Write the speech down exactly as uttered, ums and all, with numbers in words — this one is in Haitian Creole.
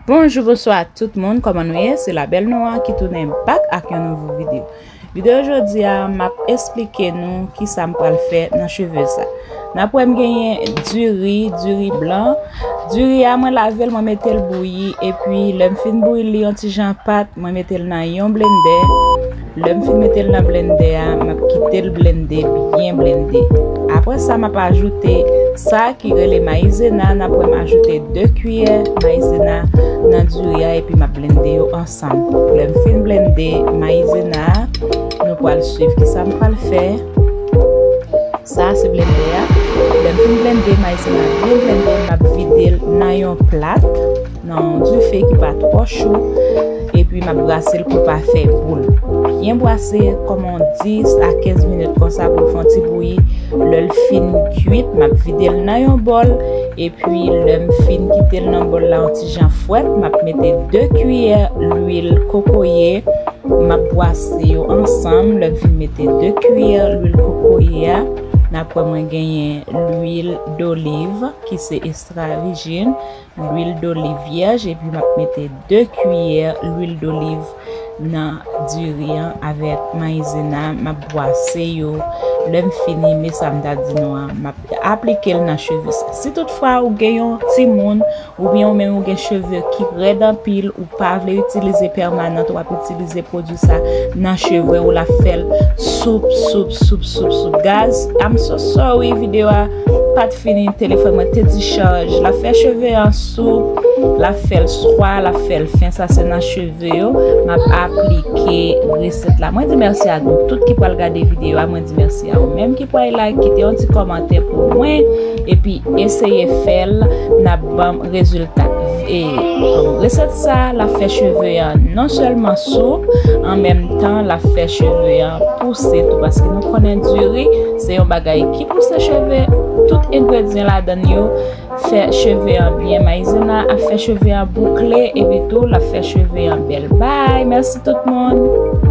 Bonjou, bonswa tout moun, kòman nou ye? Se Labèl Noir ki tounen back ak yon nouvo videyo. Videyo jodi a, m ap esplike nou kisa m pral fè nan cheve sa. N ap wè m genyen diri, diri blan. Diri a, mwen lave l, mwen mete l bouyi, epi lè m fin bouyi li yon ti jan pat, mwen mete l nan yon blendè. Lè m fin mete l nan blendè a, m ap kite l blende, byen blende. Apre sa, m ap ajoute sa ki rele mayizena, n ap wè m ajoute de kiyè mayizena nan diri a, epi m ap blende yo ansanm. Lè m fin blende mayizena a, nou pral swiv kisa m pral fè. Sa se blendè a. Lè m fin blende mayizena a byen blende, m ap vide l nan yon plat, nan yon dife ki pa twò cho, epi m ap brase l pou pa fè boul. Byen brase, kòman dis a kenz minit konsa pou l fè yon ti bouyi. Lè l fin kwit, m ap vide l nan yon bòl, epi lè m fin kite l nan bòl la yon ti jan fwèt, m ap mete de kiyè lwil kokoye, m ap bwase yo ansanm. Lè m fin mete de kiyè lwil kokoye a, n ap wè mwen genyen lwil doliv ki se ekstra vijin, lwil doliv vyèj, epi m ap mete de kiyè lwil doliv nan diri an avèk mayizena, m ap bwase yo. Lè m fini, men sa m ta di nou an, m ap aplike l nan cheve sa. Si toutfwa ou gen yon timoun, oubyen ou menm ou gen cheve ki rèd anpil, ou pa vle itilize pèmanant, w ap itilize pwodui sa nan cheve w, l ap fè l soup, soup, soup, soup, soup. Guys, I'm so sorry, videyo a pa t fini, telefòn mwen te dichaj. L ap fè cheve an soup, l ap fè l swa, l ap fè l fen, sa se nan cheve yo. M ap aplike resèt la. Mwen di mèsi a nou tout ki pral gade videyo a. Mwen di mèsi a ou menm ki pral like, kite yon ti kòmantè pou mwen, epi eseye fè l, n ap ban m rezilta. E, resèt sa, l ap fè cheve an non sèlman soup, an menm tan, l ap fè cheve an pouse tou, paske nou konnen diri, se yon bagay ki pouse cheve, tout engredyan ladan l yo fè cheve an byen. Mayizena ap fè cheve an boukle, epi tou, l ap fè cheve an bèl. Bye, mèsi tout moun.